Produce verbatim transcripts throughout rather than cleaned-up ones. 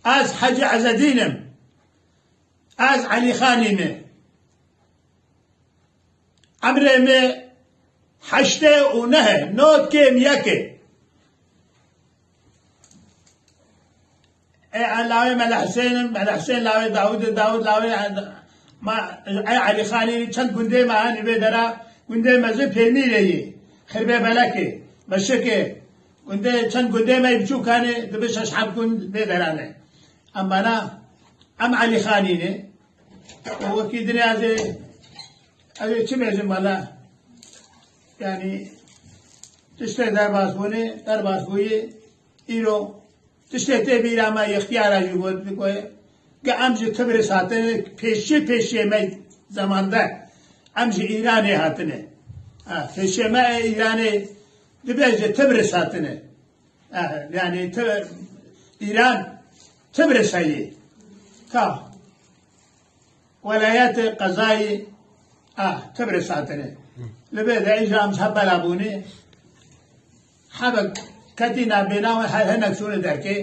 Ez Hecî Ezedîn im. Ez Elî Xanî me. Emrê me heştê û neh e, not kêm yek e. E, e, lawê Mele Husên im, Mele Husên lawê Dawûd e, Dawûd lawê, e, ma, e, Elî Xanî, çend gundê me hene vê dera, gundê me zî Pêmîrê yê, Xirbê Belekê, Beşikê, gundê, çend gundê me biçûk hene, dibe şeş heft gund vê dera ne. Em bana, em Elî Xanî ne. Û wekî dinê ez ê, ez ê çi bêjim wela? Yanî tiştê derbas bûne, derbas bûye, îro tiştê tê bîra me, ixtiyara jî got, digoye, ge em ji Tibris hatine, pêşî pêşiyê me zemande, em ji Îranê hatine. Ha, pêşiyê me ê Îranê dibe ji Tibris hatine. Ha, yanî Ti-, Îran Tibris heye. Ka. Welayetê qezayê, ah, Tibris hatine. Li vê de îja em ji hev bela bûne. Hebek ketî navbêna we, he-, hinek çûne derkê.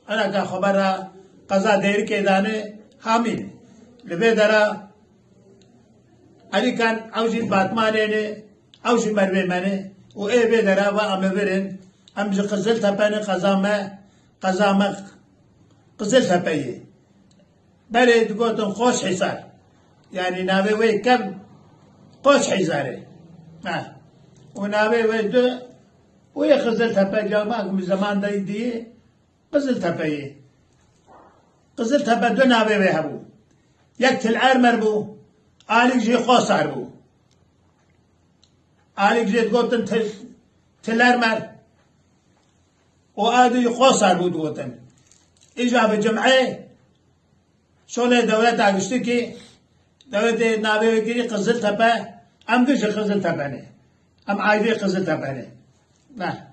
Hineka xwe bera qeza Dêrikê dane, hamîn. Li vê dera Elîkan, ew jî Batmanê ne, ew jî mervê me ne. Û ê vê dera ve em ê birin. Em ji Qiziltepe ne, qeza me, qeza me Qiziltepe ye. Berê digotin Qoşhîsar. Yanî navê wê kevn Qoşhîsar e. Ha. Û navê wê du, wê Qiziltepe, cama ku min zeman de dî, Qiziltepe ye. Qiziltepe du navê wê hebû. Yek Til Ermer bû, alîk jî Qosar bû. Alîk jê digotin Til, Til Ermer. Û a dî Qosar bû digotin. Îja bi cim'ê şolê dewleta giştikî, dewletê navê wê kirî Qiziltepe, em gi ji Qiziltepe ne. Em aîdê Qiziltepe ne. Ne.